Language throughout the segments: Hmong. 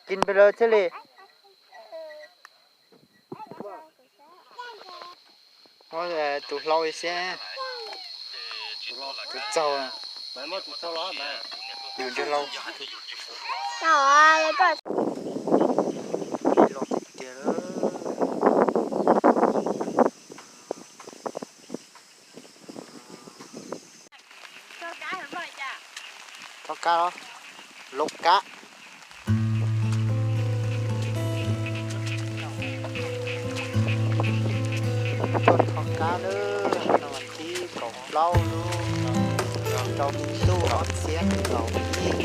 Kis pes lawv thiaj li. Muab tus hlau li xwb, tus txaug, yus ntsej hlau. Los tiag tiag lawm. Txhob kab los, lov kab. Txhob kab lawm, no mas tib kaum plaub lub, rau tus ob txhiab kaum ib.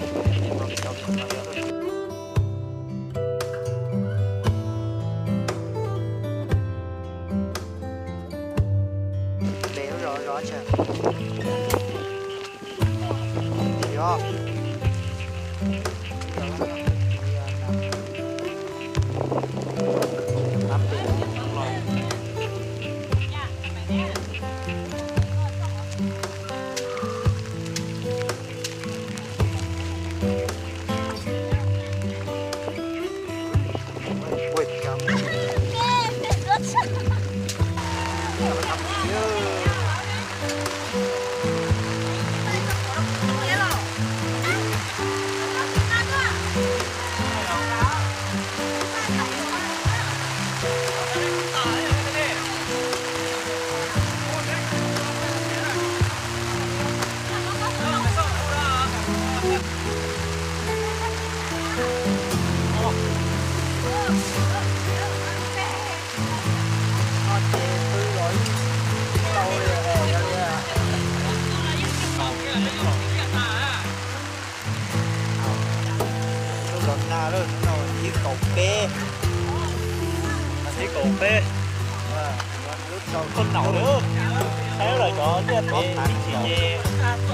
Pem lub zos zov tshaj. Yog. Lub zos nag lawm, no ib kaum peb, ib kaum peb. Koj naum lawm, saib lawm cov liaj pem tsis nce.